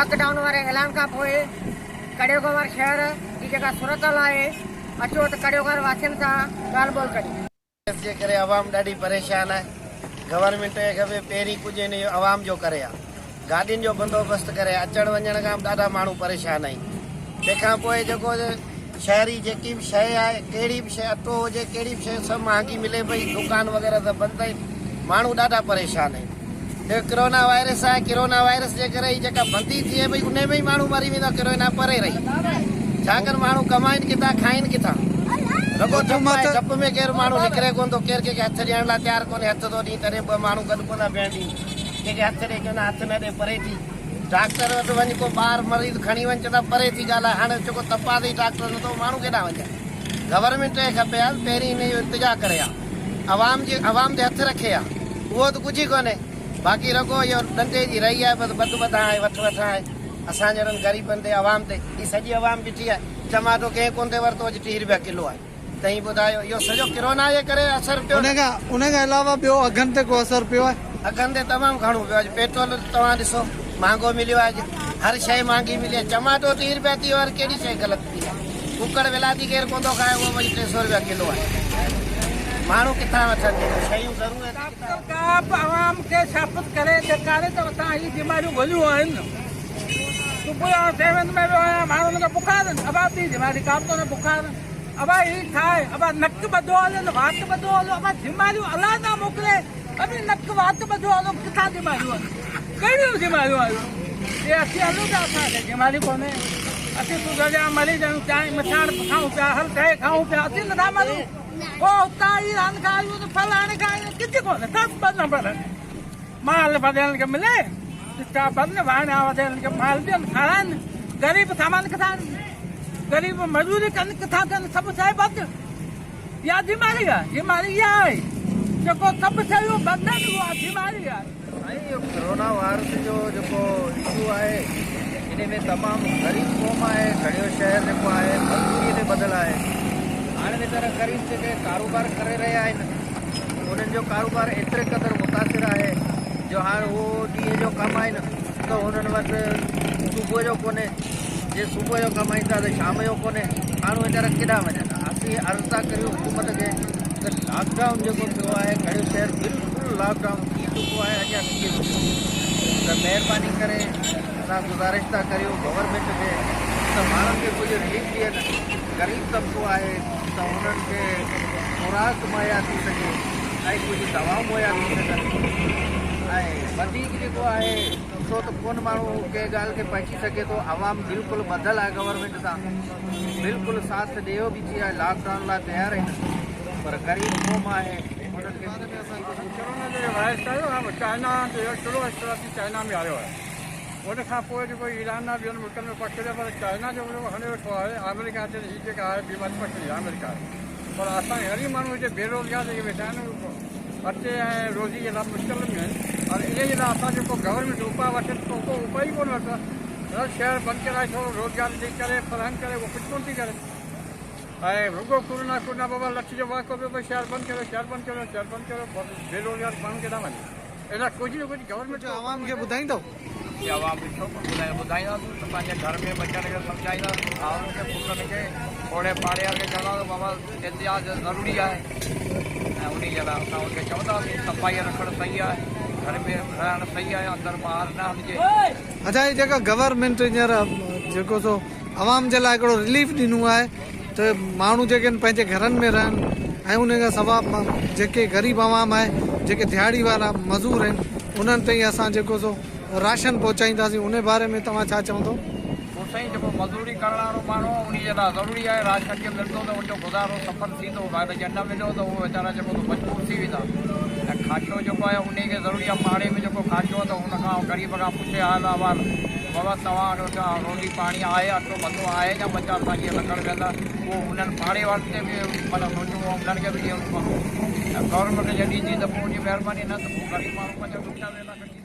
Lock down واري اعلان کان پوء ڪڙيوگهنور شهر جي جيڪا صورتحال آهي اچو ته ڪڙيوگهنور واسين سان ڳالهه ٻولهه ڪريون. گئس جي ڪري عوام ڏاڍي پريشان آهي گورنمينٽ کي کپي پهرين ڪجهه هن جو عوام جو ڪري ها گاڏين جو بندوبست ڪري ها اچڻ وڃڻ کان به ڏاڍا ماڻهو پريشان آهن تنهن کان پوء جيڪو شهري جيڪي به شيء آهي ڪهڙي به شيء اٽو هجي ڪهڙي به شيء سڀ مهانگي ملي پئي دڪان وغيره سڀ بند آهن ماڻهو ڏاڍا پريشان آهن ٻيو ڪرونا وائرس آهي ڪرونا وائرس جي ڪري هي جيڪا بندي ٿئي پئي انهي ۾ ئي ماڻهو مري ويندا ڪرونا پري رهي ڇا ڪن ماڻهو ڪمائين ڪٿان کائين ڪٿان رڳو ڊپ آهي ڊپ ۾ ڪير ماڻهو نڪري ڪونه ٿو ڪير ڪنهن کي هٿ ڏيڻ لاء تيار ڪونهي هٿ ٿو ڏين تڏهن ٻه ماڻهو گڏ ڪونه ٿا بيهڻ ڏين ڪنهن کي هٿ ڏي چوندا هٿ نه ڏي پري ٿي ڊاڪٽر وٽ وڃ ڪو ٻار مريض کڻي وڃ چوندا پري ٿي ڳالهاء هاڻي جيڪو تپاس ئي ڊاڪٽر نٿو ماڻهو ڪيڏانهن وڃن گورنمينٽ کي کپي ها پهرين انهي جو التجا ڪري ها عوام جي عوام تي هٿ رکي ها اهو ته ڪجهه ئي ڪونهي باقي رڳو اهو ڏنڊي جي رهي آهي بس ٻڌ ٻڌان آهي وٺ وٺان آهي اسان جهڙن غريبن تي عوام تي هي سڄي عوام بيٺي آهي چماٽو ڪنهن ڪونه ٿي ورتو اڄ 30 رپيا ڪلو آهي تهين ٻڌايو اهو سڄو ڪرونا جي ڪري اثر پيو ان کان ان کان علاوه ٻيو اگهن تي ڪو اثر پيو آهي؟ اگهن تي تمام گهڻو پيو اڄ پيٽرول توهان ڏسو مهانگو مليو آهي اڄ هر شيء مهانگي ملي آهي چماٽو 30 رپيا ٿي ويو آهي ڪهڙي شيء غلط ٿي آهي ڪڪڙ ولاتي ڪير ڪونه ٿو کائي اهو وري 300 رپيا ڪلو آهي ماڻهو ڪٿان وٺن جيڪو شيون ضرورت ڊاڪٽر ڪاپ عوام کي ثابت ڪري ڏيکاري ته اسان هي بيماريون ڳوليون آهن. صبح جو آئون سيون ۾ ويو آهيان ماڻهن کي بخار ابا ٻي بيماري ڪا به ڪونهي بخار ابا هي ڇا آهي ابا نڪ ٻڌو هلو نه وات ٻڌو هلو ابا بيماريون الله نه موڪلي ابي نڪ وات ٻڌو هلو ڪٿان بيماريون آيون ڪهڙيون بيماريون آيون جي اسين هلون ته اسان کي بيماري ڪونهي اسين صبح جا مريض آهيون چانهه مٺاڻ کائون پيا هر شيء کائون پيا اسين نٿا مرون پوء اتان ايران کان آيون ته فلاڻي کان آيون ڪجهه ڪونهي سڀ ٻه نمبر مال وڏيرن کي ملي چٽا بند واڻيا وڏيرن کي مال ڏين کارائن غريب سامان ڪٿان غريب مزوري ڪن ڪٿان ڪن سڀ شيء بند اها بيماري آهي بيماري اها آهي جيڪو سڀ شيون بند آهن اها بيماري آهي. سائين اهو ڪرونا وائرس جو جيڪو اشو آهي ان ۾ تمام غريب قوم آهي گهڙيو شهر جيڪو آهي مزدوري تي ٻڌل آهي هاڻي ويچارا غريب جيڪي ڪاروبار ڪري رهيا آهن انهن جو ڪاروبار ايتري قدر متاثر آهي جو هاڻ هو ڏينهن جو ڪمائن ته هنن وٽ صبح جو ڪونهي جي صبح جو ڪمائين ٿا ته شام جو ڪونهي هاڻ ويچارا ڪيڏانهن وڃن اسين عرض ٿا ڪريون حڪومت کي ته لاڪ ڊائون جيڪو ٿيو آهي گهڙيو شهر بلڪل لاڪ ڊائون ٿي چڪو آهي اڃا ٿئي پيو ته مهرباني ڪري اسان گذارش ٿا ڪريون گورنمينٽ کي ته ماڻهن کي ڪجهه رليف ڏين غريب طبقو آهي ته انهن کي خوراڪ مهيا ٿي سگهي ۽ ڪجهه دوائون مهيا ٿي سگهن ۽ وڌيڪ جيڪو آهي سو ته ڪونه ماڻهو ڪنهن ڳالهه کي پهچي سگهي ٿو عوام بلڪل ٻڌل آهي گورنمينٽ سان بلڪل ساٿ ڏيو بيٺي آهي لاڪ ڊائون لاء تيار آهن پر غريب قوم آهي انهن کي ڪرونا جو وائرس آيو آهي چائنا جو شروع شروعاتي چائنا ۾ آيو آهي ان کان پوء جيڪو ايران آهي ٻين ملڪن ۾ پکڙيو پر چائنا جو جيڪو هڻي ويٺو آهي آمريڪا تي هي جيڪا آهي بيماري پکڙي آهي آمريڪا پر اسان غريب ماڻهو هتي بيروزگار جيڪي ويٺا آهن اٽي ۽ روزي جي لاء مشڪل ۾ آهن هاڻي انهي جي لاء اسان جيڪو گورنمينٽ اپاء وٺي ته ڪو اپاء ئي ڪونه ورتو آهي شهر بند ڪرائي ڇوڙو روزگار ڏئي ڪري فراهم ڪري اهو ڪجهه ڪونه ٿي ڪري ۽ رڳو ڪورونا ڪورونا بابا لٺ جو واڪو پيو پئي شهر بند ڪريو شهر بند ڪريو شهر بند ڪريو بيروزگار ماڻهو ڪيڏانهن وڃي ان لاء ڪجهه نه ڪجهه گورنمينٽ ڪجهه عوام کي ٻڌائيندؤ؟ جي عوام کي ڇو ڪونه ٻڌايون ٻڌائينداسون ته پنهنجي گهر ۾ ٻچن کي سمجهائينداسون ڀائرن کي پٽن کي اوڙي پاڙي وارن کي چونداسون بابا احتياط ضروري آهي ۽ انهي جي لاء اسان ان کي چونداسين صفائي رکڻ صحيح آهي گهر ۾ رهڻ صحيح آهي اندر ٻاهر نه هلجي. اڇا هي جيڪا گورنمينٽ هينئر جيڪو سو عوام جي لاء هڪڙو رليف ڏنو آهي ته ماڻهو جيڪي آهن پنهنجي گهرن ۾ رهن ۽ ان کان سوا جيڪي غريب عوام آهي جيڪي دهاڙي وارا مزور آهن انهن تائين اسان جيڪو سو راشن پهچائينداسين ان باري ۾ توهان ڇا چوندو؟ پوء سائين جيڪو مزوري ڪرڻ وارو ماڻهو آهي انهي جي لاء ضروري آهي راشن جي ملندو ته ان جو گذارو سڦل ٿيندو باقي جي نه مليو ته اهو ويچارا جيڪو سو مجبور ٿي ويندا ۽ کاڇو جيڪو آهي انهي کي ضروري آهي پاڙي ۾ جيڪو کاڇو آهي ته ان کان غريب کان پڇي حال احوال بابا توهان وٽ روزي پاڻي آهي اٽو ڀتو آهي يا ٻه چار ساڳي لڪڙ ويندا اهو انهن پاڙي وارن تي به معنيٰ سوچڻو آهي انهن کي به ڏيڻو پوندو ۽ گورنمينٽ جي ڏيندي ته پوء ان جي مهرباني نه ته پوء غريب ماڻهو پنهنجا ڏکيا ويلا ڪڍي.